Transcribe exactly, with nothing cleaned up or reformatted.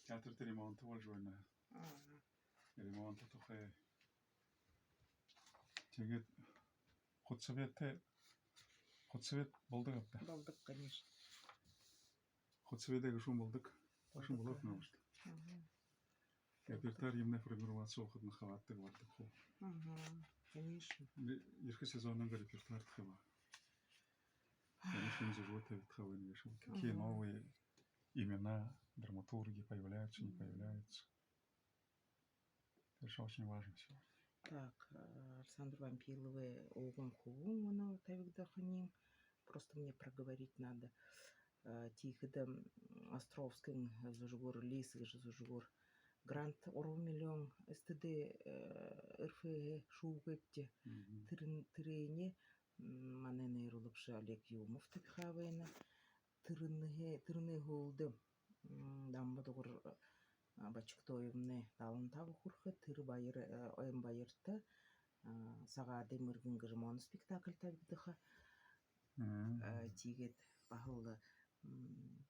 Театрта ремонт болжо байна. Ага. Ремонт тухай. Тиигээд худсовет, худсовет болодог ааб даа. Болодог, конечно. Худсовет гэжэ шүүмэ болодог. Шүүмэ болодог, болодог, потому что. Ага. Репертуар юумэнэй формироваться болоходонь хабаададаг болодог хуу. Ага, конечно. Ерэхэ сезонойнгоо репертуар тухай ба. Конечно, зүжэг табигдаха байна гээшэ. Какие новые имена, драматурги появляются, не появляются. Это же очень важно сегодня. Так, э, Александр Вампиловай «Ууган хүбүүн» мүнөө табигдаха юм. Просто мне проговорить надо. Э, тиихэдэ, м, Островскиин зүжэгөөр, «Лис» гэжэ зүжэгөөр грант гурбан миллион СТД, э, РФЭ шүүгээбди. Мгм. Тэрэн-, тэрээниие, м, манай найруулагша Олег Юмов табиха байна. Тэрэнһээ, тэрэнэй һүүлдэ, м, Дамба Дугар, а, Бочиктоевнай далан таба хүрэхэ, тэрэ баяр, э, ойн баярта, а, «Сагаадай мэргэн» гэжэ моноспектакль табигдаха. Мм. А, тиигээд баһал, м,